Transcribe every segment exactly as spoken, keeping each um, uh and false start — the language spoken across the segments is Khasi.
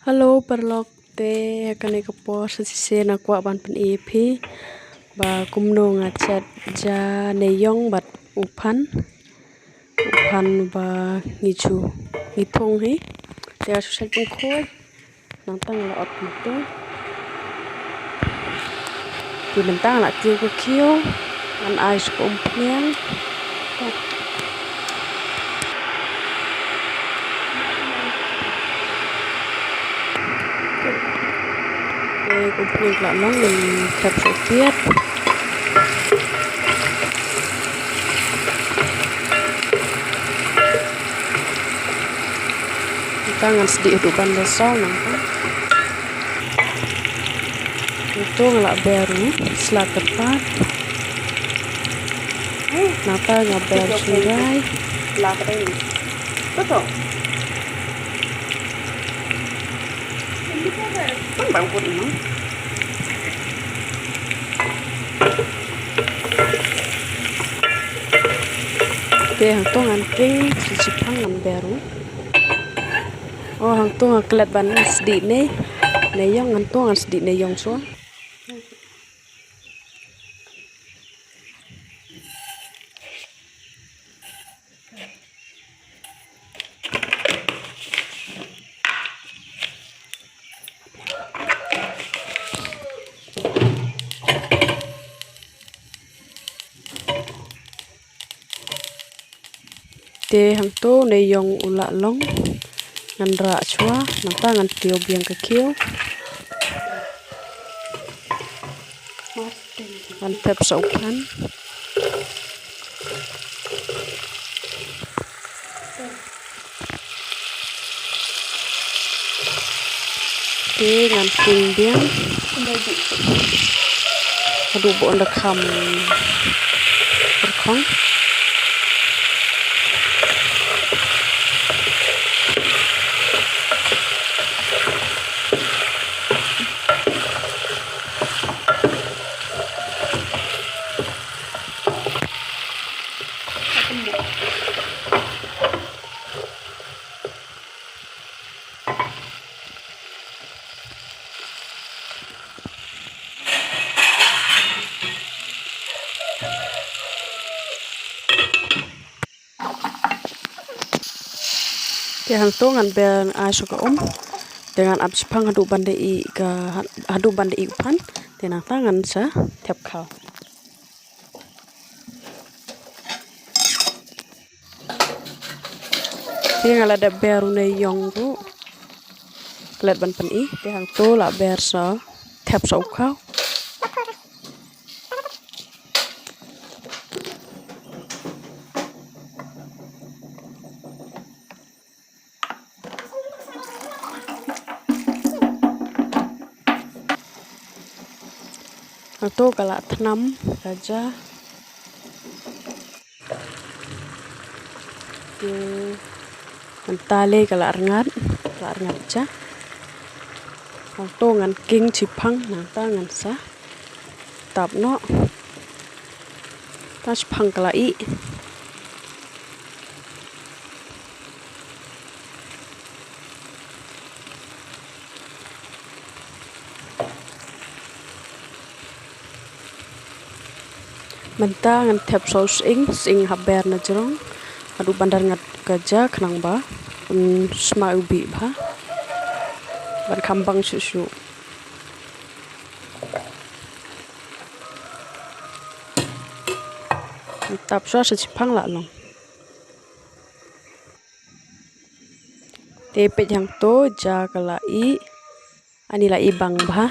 Hello paralok, te ha kane ka por sa shisien nga kwah ban pyni ïa phi ba kumno nga chet ja neiïong bad u phan, u phan ba ngi ju, ngi thung hi. Te nga shu shet pynkhuid. Nangta nga la ot kumto. Te mynta nga la kiew ka khiew, ngan ai sha ka umphniang. Te ka umphniang ka la long, ngan thep sha u kiad. Nangta ngan sdieh haduh ban da saw nangta. Nangta nga la ber u slad kyrpad. Nangta nga ber shynrai. Te hangto ngan king sa shiphang ngan ber u. Oh, hangto nga klet ban sdieh ne, neiïong, hangto ngan sdieh neiïong shuwa. Te hangto neiïong u la long, ngan rah shuwa, nangta ngan kiew biang ka khiew. Ngan thep sha u phan. Te ngan king biang haduh ba un da kham pyrkhong. Te hangto ngan ber ai sha ka um. Te ngan ap shiphang haduh ban da ih ka, haduh ban da ih u phan. Te nangta ngan sa thep khaw. Te nga la dep ber u neiïong ruh. Klet ban pyni, te hangto la ber sa thep sa u khaw. Hangto ka la thnam ka ja. Te mynta lei ka la rngat, la rngat ja. Hangto ngan king shiphang, nangta ngan sa tap noh. Te shiphang ka la ih. Mynta ngan thep sa u sying, sying hap ber na jrong. Haduh ban da rngat ka ja khnang ba un sma u bih bha. Ban kham bang shuh shuh. Tap shuwa sa shiphang la long. Te peit hangto ja ka la ih, ani la ih bang bha.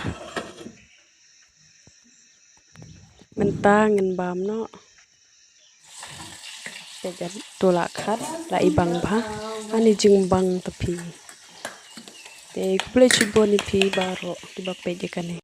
Mynta ngan bam noh. Peit hangto la khat, la ih bang bha. Ani jingbang ta phi. Te khublei shibun ïa phi baroh kiba peit ïa kane.